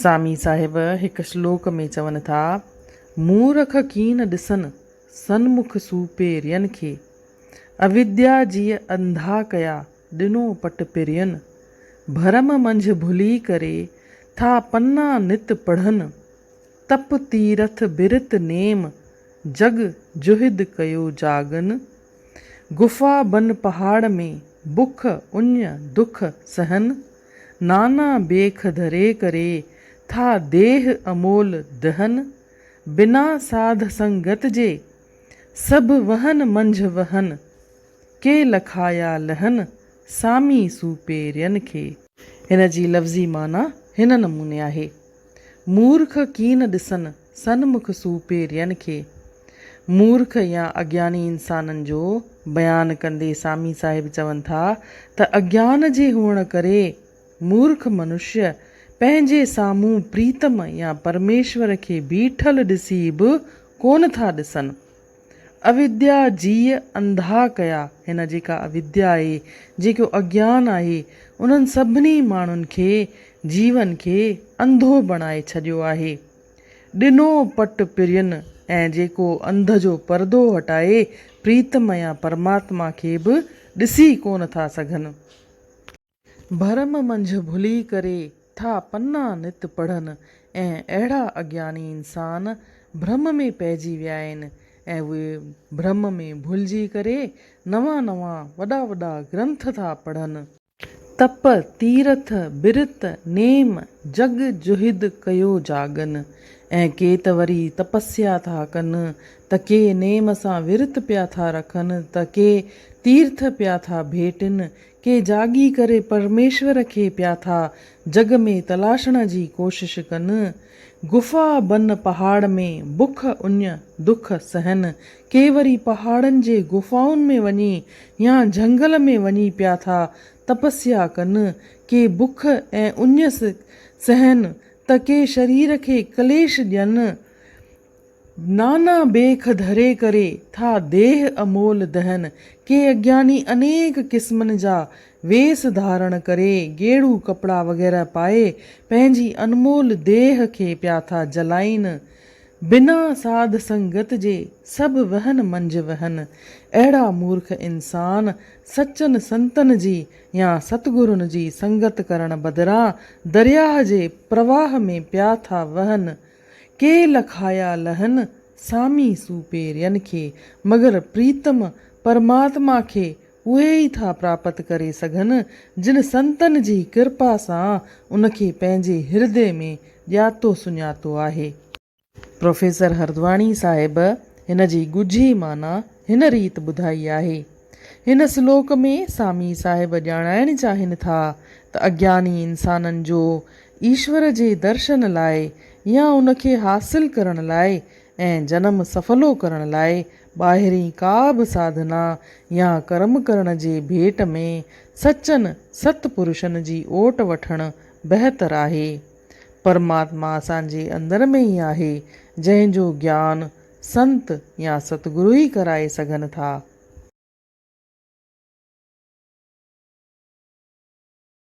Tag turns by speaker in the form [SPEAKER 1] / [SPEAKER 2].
[SPEAKER 1] سامي صاحب هڪ شلوڪ ۾ چون ٿا، مورک ڪين ڏسن، سنمک سوپيرين کي، اويديا جيء انڌا ڪيا، ڏنو پٽ پرين. ڀرم منجهه ڀلي ڪري، ٿا پنا نت پڙهن. تپ تيرٿ برت نيم، جڳ جهد ڪيو جاڳن. گفا بن پهاڙ ۾، بک اڃ دک سهن. نانا بيک ڌري ڪري، ٿا ديهه امول دهن. بنا ساڌ سنگت جي، سڀ وهن منجهه وهن. ڪي لکايا لهن، سامي سوپيرين کي. هن جي لفظي معنيٰ هن نموني آهي. مورک ڪين ڏسن، سنمک سوپيرين کي. مورک يا اگياني انسانن جو بيان ڪندي سامي صاحب چون ٿا ته اگيان جي هئڻ ڪري مورک منشيه پنهنجي سامهون پريتم يا پرميشور کي بيٺل ڏسي به ڪونه ٿا ڏسن. اويديا جيء انڌا ڪيا، هن جيڪا اويديا آهي، جيڪو اگيان آهي، انهن سڀني ماڻهن کي، جيون کي، انڌو بڻائي ڇڏيو آهي. ڏنو پٽ پرين ۽ جيڪو انڌ جو پردو هٽائي پريتم يا پرماتما کي به ڏسي ڪونه ٿا سگهن. ڀرم منجهه ڀلي ڪري ٿا پنا نت پڙهن ۽ اهڙا اگياني انسان ڀرم ۾ پئجي ويا آهن ۽ اهي ڀرم ۾ ڀلجي ڪري نوان نوان وڏا وڏا گرنٿ ٿا پڙهن. تپ، تيرٿ، برت، نيم، جڳ جهد ڪيو جاڳن ۽ ڪي ته وري تپسيا ٿا ڪن ته ڪي نيم سان ورت پيا ٿا رکن ته ڪي تيرٿ پيا ٿا ڀيٽين ڪي جاڳي ڪري پرميشور کي پيا ٿا جڳ ۾ تلاشڻ جي ڪوشش ڪن. گفا بن پهاڙ ۾ بک اڃ دک سهن. ڪي وري پهاڙن جي گفائن ۾ وڃي يا جهنگل ۾ وڃي پيا ٿا تپسيا ڪن. ڪي بک ۽ اڃ سهن ته ڪي شرير کي ڪليش ڏين. نانا بيک ڌري ڪري، ٿا ديهه امول دهن. ڪي اگياني انيڪ قسمن جا ويس ڌارڻ ڪري، گيڙو ڪپڙا وغيره پائي، پنهنجي انمول ديهه کي پيا ٿا جلائين. بنا ساڌ سنگت جي، سڀ وهن منجهه وهن. اهڙا مورک انسان، سچن سنتن جي يا ستگرن جي سنگت ڪرڻ بدران، درياهه جي پرواهه ۾ پيا ٿا وهن. ڪي لکايا لهن سامي سوپيرين کي، مگر پريتم پرماتما کي اهي ئي ٿا پراپت ڪري سگهن، جن سنتن جي ڪرپا سان ان کي پنهنجي هردي ۾ ڄاتو سڃاتو آهي. پروفيسر هردواڻي صاحب هن جي ڳجهي معنيٰ هن ريت ٻڌائي آهي. هن سلوڪ ۾ سامي صاحب ڄاڻائڻ چاهين ٿا ته اگياني انسانن جو ايشور جي درشن لاء يا ان کي حاصل ڪرڻ لاء ۽ جنم سڦلو ڪرڻ لاء ٻاهرين ڪا به ساڌنا يا ڪرم ڪرڻ جي ڀيٽ ۾ سچن ست پرشن جي اوٽ وٺڻ بهتر آهي. پرماتما اسان جي اندر ۾ ئي آهي، جنهن جو گيان سنت يا ستگرو ئي ڪرائي سگهن ٿا.